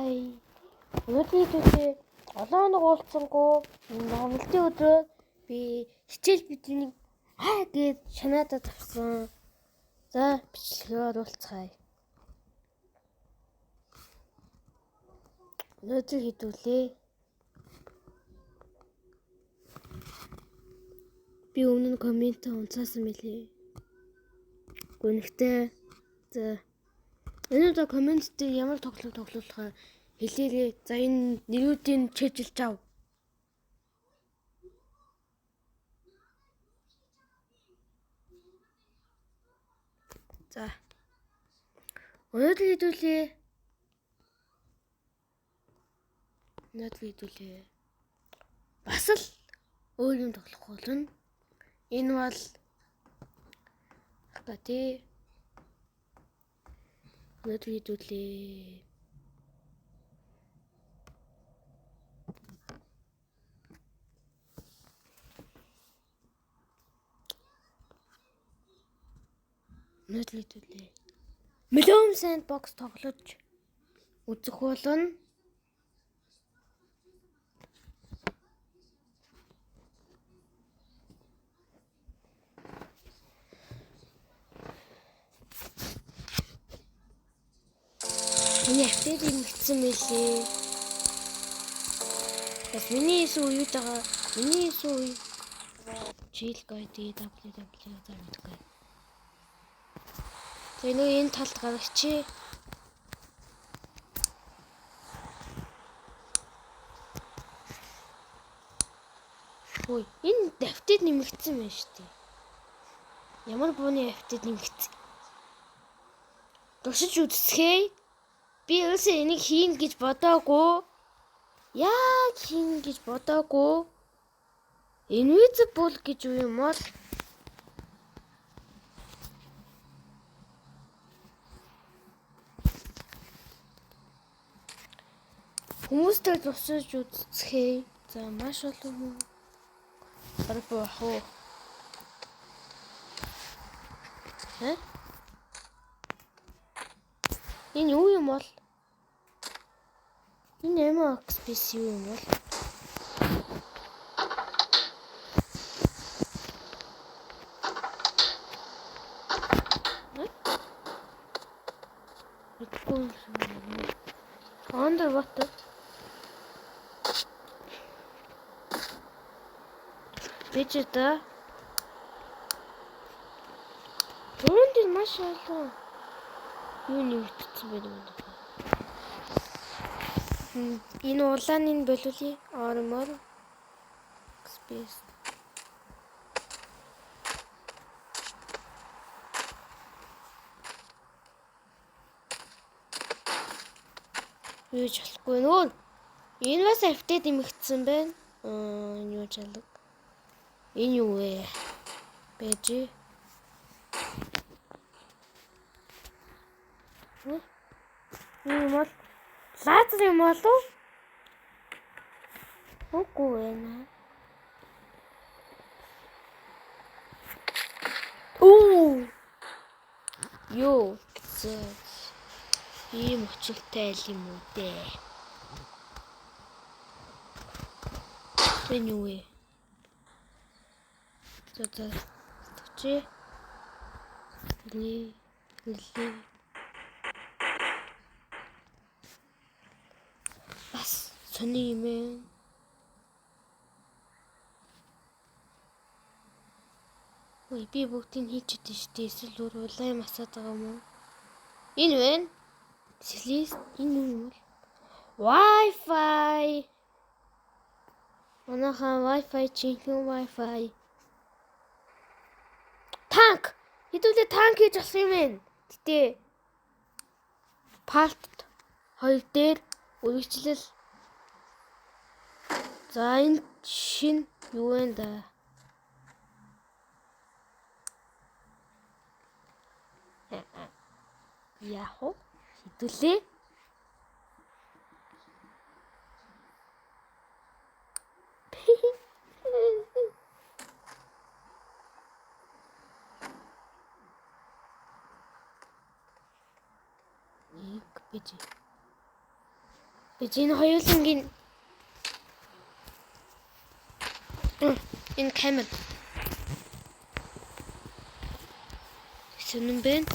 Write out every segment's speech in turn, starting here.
Хай. Өнөөдрийн хэдүүлээ олон хоног уулзсангүй амралтын өдрөө би хичээл бидний хай гэж шанаадаа тавсан. За бичлэгээ оруулцгаая. Өнөөдөр хэдүүлээ би өмнө нь коммент унцаасан мэлээ. Гүнхтэй. За энэ удаа коммент дээр ямар тоглоом тоглуулахаа хэлээрэй. За энэ нэрүүдийг чэжилж ав. За. Өнөөдөр хэдүүлээ. Өнөөдөр хэдүүлээ. Бас л өөр юм тоглох болно. Энэ бол ха тий. Өнөөдөр хэдүүлээ. Өнөөдөр хэдүүлээ. Миллион Sandbox тоглож үзэх болно. Миний апдейт нэмэгдсэн мэлээ. Бас миний эсүү үе байгаа. Миний эсүү үе. Chill guide WW за мэдгүй. За нэг энэ талд гаргачих. Ой, энэ апдейт нэмэгдсэн байна шүү дээ. Ямар бууны апдейт нэмэгдсэн? Туршиж үзцгээе. Би ерөөсөө энийг хийн гэж бодоогүй. Яг хийн гэж бодоогүй. Invisible гэж юу юм бол? Хүмүүстэй тусаж үзцгээе. За маш олон хүн. Бараг баах уу? Хэ? Энэ юу юм бол? Энэ MXPC юу юм бол? Мэдгүй юм шиг. Underwater. Бич да. Түрүүнд энэ маш олон юу нэмэгдсэн байдаг юм байна. Энэ улааныг боловлоо. Armor space. Юу ч болохгүй нөө. Энэ бас апдейт нэмэгдсэн байна. Энэ юу чалаг. Энэ юу вэ? Бэж. Юу юм бол? Лазер юм болов? Үгүй байна. Оо. Йоо. Ийм өчөлтэй айл юм уу дээ. Энэ юу вэ? За за. Чи. Ли. Ли. Бас сони юм ээ. Ой би бүгдийг хийж чадсан шүү дээ. Эсвэл өөр улаан юм асаад байгаа юм уу? Энэ байна. Селест энэ юу юм бол? Wi-Fi. Манайхан Wi-Fi жинхэнэ Wi-Fi. Танк. Хэдүүлээ танк хийж болох юм байна. Гэтэ part 2 дээр үргэлжлэл. За энэ шин юу вэ да? Яах вэ? Хэдүүлээ. Нэг бич. Би энэ хоёулангийн энэ камер сонин байна.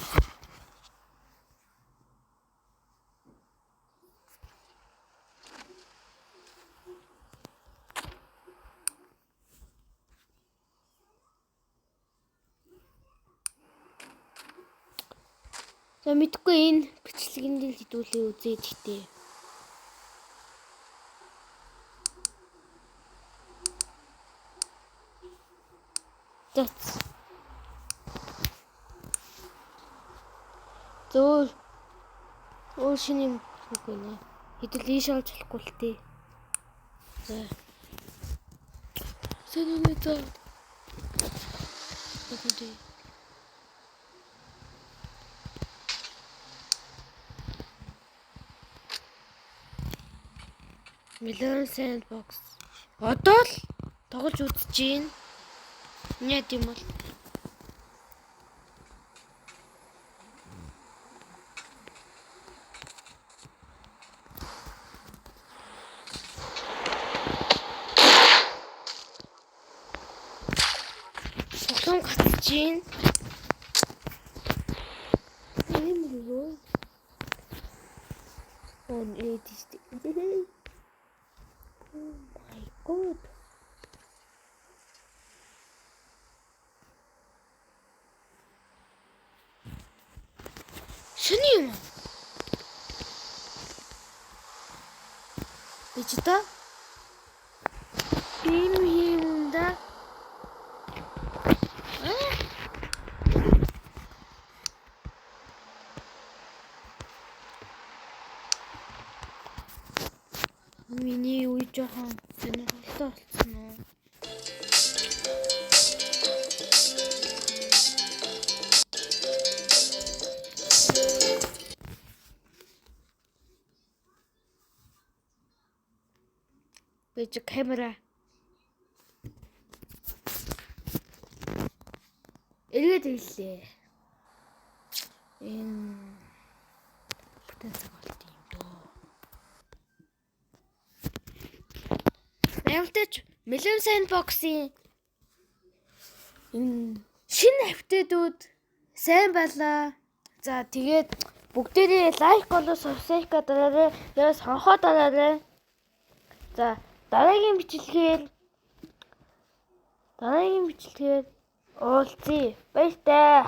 За мэдгүй энэ бичлэгэнд л хэдүүлээ үзээд гэтээ. За. Зөөр өөр шинэ юм үг байна. Хэдүүл ийш олж болохгүй л тээ. За. Сэнэ за. Тэгвэл Melon Sandbox. Одоо л тоглож үзэж гин. Яа тийм бол. Тоглоом гацж гин. Энэ юу? Он эдис. Oh my god. Шөний юм уу? Би ч та ийм юм да. Миний үе жоохон сонирхолтой болсон уу? Би ч камера эргээд ирлээ. Энэ бүтэн цаг болт юм дөө. Ямтаж Melon Sandbox-ийн энэ шинэ апдейтүүд сайн байлаа. За тэгээд бүгдээрээ лайк болон subscribe дараарай. Тэгээд сонхоо дараарай. За дараагийн бичлэгээр уулзъя. Баяртай.